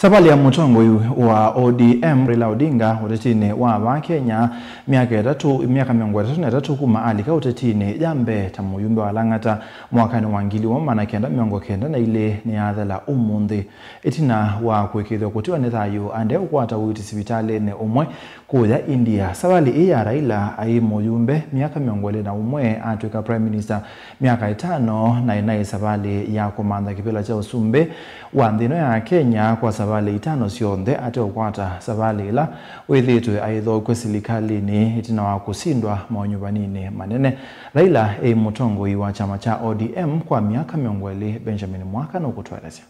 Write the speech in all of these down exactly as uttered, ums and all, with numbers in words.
Savalĩ ya mũtongoi wa O D M Raila Odinga ũtetinĩ wa vaa Kenya myaka ĩtatũ, myaka mĩongo ĩtatũ na ĩtatũ kuma alika ũtetinĩ ya mbee ta mũyumbe wa Lang'ata mwakanĩ wa ngili ĩmwe maana kenda mĩongo kenda na ilĩ nĩyathela ũmũnthĩ. Ĩtina wa kũĩkĩĩthw'a kũtiwa nĩ thayũ aendee kũkwata ũiiti sivitalĩnĩ ũmwe kũya India, savalĩ ĩĩ ya Raila aĩ mũyumbe myaka mĩongo ĩlĩ na ũmwe, atw'ĩka Prime Minister myaka ĩtano, na ĩnaĩ savalĩ ya kũmantha kĩvĩla kya ũsumbĩ wa nthĩ ĩno ya Kenya kwa savalĩ itano syonthe ateũkwata savalĩ ĩla wĩthĩĩtwe aithokw'a silikalĩnĩ ĩtina wa kũsindwa maũnyuvaninĩ manene. Raila e mũtongoi wa kyama kya O D M kwa myaka mĩongo ĩlĩ. Benjamin Mwaka nũkũtũelesya.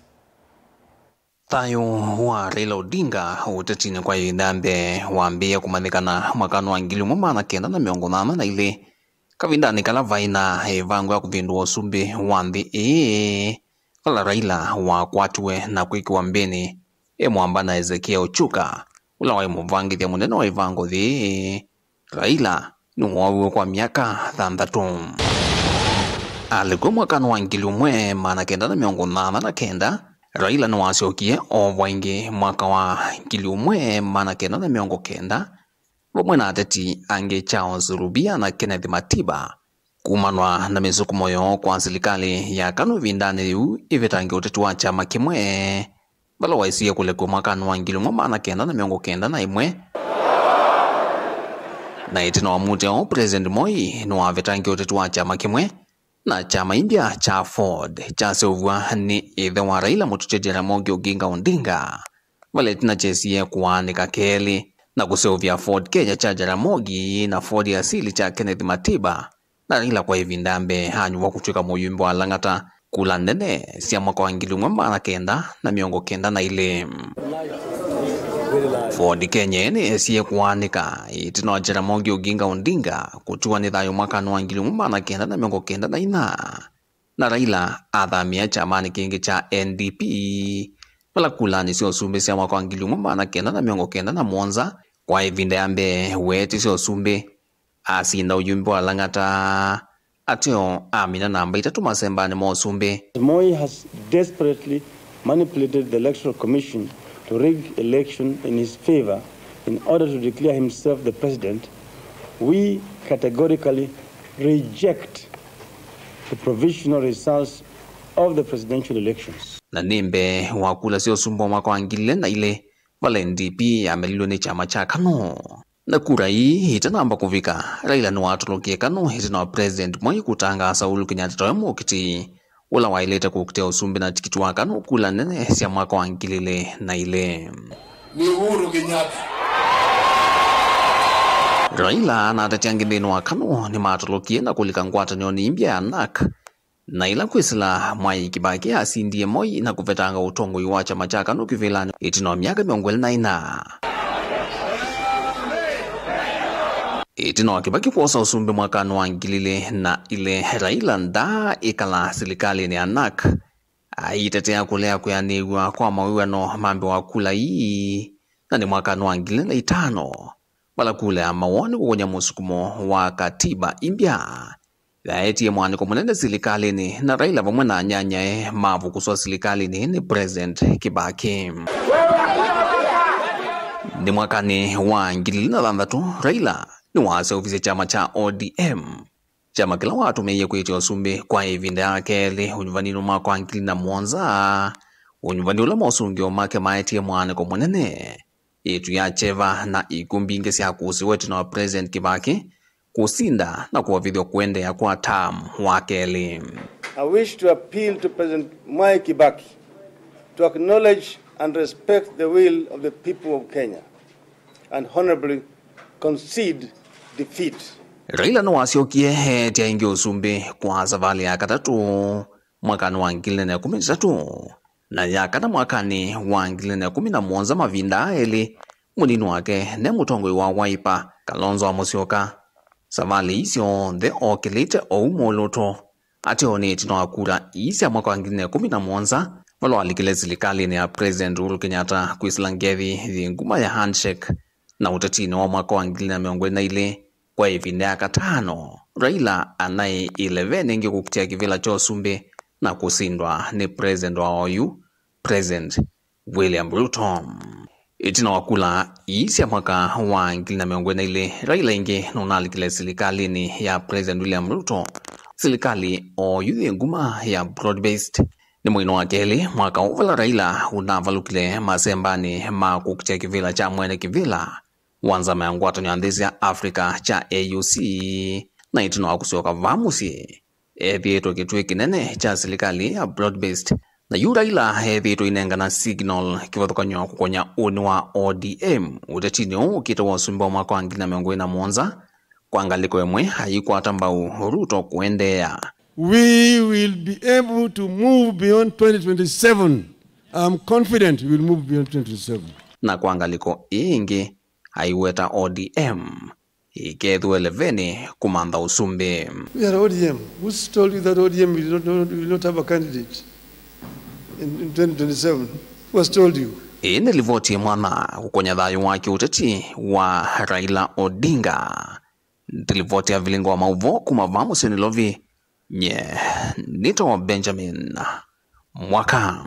Thayũ wa Raila Odinga ũtetinĩ kwa ĩvinda ya mbee wambĩĩe kũmanyĩkana mwakanĩ wa ngili ĩmwe maana kenda na mĩongo nyanya na ilĩ, kavindanĩ kala vaĩ na ĩvango ya kũvĩndũa ũsumbĩ wa nthĩ ĩĩ, vala Raila wakwatiwe na kwĩkĩwa mbĩnĩ e mwamba na Ezekiel Ochuka, ũla waĩ mũvangĩthya mũnene wa ĩvango yĩĩ. Raila nĩwooviwe kwa myaka thanthatũ. Alikw'a mwakanĩ wa ngili ĩmwe maana kenda na mĩongo nyanya na kenda, Raila nĩwasyokie oovwa ĩngĩ mwaka wa ngili ĩmwe maana kenda na mĩongo kenda, vamwe na ateti angĩ Charles Rubia na Kenneth Matiba, kumanwa na mĩsukumo yoo kwa silikalĩ ya KANU ĩvindanĩ yĩu ĩvetange ũteti wa kyama kĩmwe. Vala waisye kũlekw'a mwakanĩ wa ngili ĩmwe maana kenda na mĩongo kenda na ĩmwe. Na ĩtina wa mũtĩ ũũ, President Moi nĩwavetangie ũteti wa kyama kĩmwe na kyama imbya kya Ford kyaseũvw'a nĩ ĩthe wa Raila, mũtũtĩe Jaramogi Oginga Odinga, vala ĩtina kyesie kũaanĩka kelĩ na kũseũvya Ford Kenya kya Jaramogi na Ford Asili kya Kenneth Matiba. Na Raila kwa ĩvinda ya mbee anyuva kũtw'ĩka mũyumbe wa Lang'ata kula nene sya mwaka wa ngili ĩmwe maana kenda na mĩongo kenda na ilĩ. Ford Kenya nĩyesie kũaanĩka ĩtina wa Jaramogi Oginga Odinga kũtiwa nĩ thayũ mwakanĩ wa ngili ĩmwe maana kenda na mĩongo kenda na inya, na Raila athamĩa kyamanĩ kĩngĩ kya N D P, vala kulanĩ sya ũsumbĩ sya mwaka wa ngili ĩmwe maana kenda na mĩongo kenda na mũonza, kwa ĩvinda ya mbee weetisye ũsumbĩ. Asinda ũyumbe wa Lang'ata ateo amina namba itatũ masembanĩ ma ũsumbĩ. Moi has desperately manipulated the Electoral Commission to rig election in his favor in order to declare himself the president. We categorically reject the provisional results of the presidential elections. Na nĩ mbee wa kula sya ũsumbĩ wa mwaka wa ngili ilĩ na ilĩ, vala N D P yamelilwe nĩ kyama kya KANU. Na kura ii itanamba kũvika, Raila nĩwatũlũkie KANU ĩtina wa President Moi kũtangaasa Uhuru Kenyatta tawe mũkiti ũla waĩlĩte kũkitĩa ũsumbĩ na tikiti wa KANU kula nene sya mwaka wa ngili ilĩ na ilĩ. Ni Uhuru Kenyatta. Raila na ateti angĩ nthĩnĩ wa KANU nĩmatũlũkie na kũlika ngwatanĩonĩ imbya ya NARC, na ĩla kwĩsĩla Mwai Kibaki asindie Moi na kũvetanga ũtongoi wa kyama kya KANU kĩvĩlanĩ ĩtina wa myaka mĩongo ĩlĩ na ĩna. Ĩtina wa Kibaki kwosa ũsumbĩ mwakanĩ wa ngili ilĩ na ilĩ, Raila ndaaĩkala silikalĩnĩ ya NARC. Aitetea kũlea kwĩanĩw'a kwa mawĩw'ano ma mbee wa kula ii, na nĩ mwakanĩ wa ngili ilĩ na itano, vala kula ya mawoni kũkũnya mũsukumo wa katiba imbya yaetie mwanĩko mũnene silikalĩnĩ, na Raila vamwe na anyanyae mavukuswa silikalĩnĩ nĩ President Kibaki. Nĩ mwakanĩ wa ngili ilĩ na thanthatũ, Raila nĩwaseũvisye kyama kya O D M, kyama kĩla watũmĩie kwĩtya ũsumbĩ kwa ĩvinda ya kelĩ ũnyuvaninĩ mwaka wa ngili na mũonza, ũnyuvani ũla mosũngĩo make maetie mwanĩko mũnene. Ĩtu ya kyeva na ikw'ũ mbingĩ sya kũsĩwa ĩtina wa President Kibaki kũsinda na kũovĩthw'a kũendeea kwa term wa kelĩ. I wish to appeal to President Mwai Kibaki to acknowledge and respect the will of the people of Kenya and honorably concede defeat. Raila nĩwasyokie eetya ĩngĩ ũsumbĩ kwa savalĩ ya katatũ mwakanĩ wa ngili ilĩ na ĩkũmi na itatũ. Na ya kana mwakanĩ wa ngili ilĩ na ĩkũmi na mũonza, mavinda aa elĩ, mũnini wake ne mũtongoi wa Wiper, Kalonzo wa Musyoka. Savalĩ ii syonthe ookĩlĩte ou mwolooto, ateo nĩ ĩtina wa kura ii sya mwaka wa ngili ilĩ na ĩkũmi na mũonza, vala walikile silikalĩnĩ ya President Uhuru Kenyatta kwĩsĩla ngethi yĩ nguma ya handshake, na ũtetinĩ wa mwaka wa ngili ilĩ na mĩongo ĩlĩ na ilĩ, kwa ĩvinda ya katano, Raila anaĩ ĩleveni ĩngĩ kũkitĩa kĩvĩla kya ũsumbĩ na kũsindwa nĩ President wa oyu, President William Ruto. Ĩtina wa kula ii sya mwaka wa ngili na mĩongo ĩna ilĩ, Raila ĩngĩ nũnalikile silikalĩnĩ ya President William Ruto, silikalĩ o yu yĩ nguma ya broad-based. Nĩ mweinĩ wa kelĩ mwaka ũũ vala Raila ũnavalũkile masembanĩ ma kũkitĩa kĩvĩla kya mwene kĩvĩla wa nzama ya ngwatanĩo ya nthĩ sya Africa kya A U C, na ĩtina wa kũsyoka vaa mũsyĩ, ethĩĩtwe kĩtuĩ kĩnene kya silikalĩ ya broad-based, na yu Raila ethĩĩtwe inengana signal kĩvathũkany'o kũkonya ũnĩ wa O D M ũtetinĩ ũũ ũkĩte wa ũsumbĩ wa mwaka wa ngili na mĩongo ĩlĩ na mũonza. Kwa ngalĩko ĩmwe, aikwata mbau Ruto kũendeea. We will be able to move beyond twenty twenty-seven. I'm confident we will move beyond twenty twenty-seven. Na kwa ngalĩko ĩĩ ĩngĩ, aiweta O D M ĩkethĩwe levenĩ kũmantha ũsumbĩ. We are O D M. Who's told you that O D M will not, will not have a candidate in, in twenty twenty-seven? Who has told you? Ĩĩ nĩ livoti ĩmwana kũkonya thayũ wa kĩũteti wa Raila Odinga. Nĩ livoti ya vilingo wa maũvoo kuma vaa mũsyĩ Nairobi. Nye nĩtawa Benjamin Mwaka.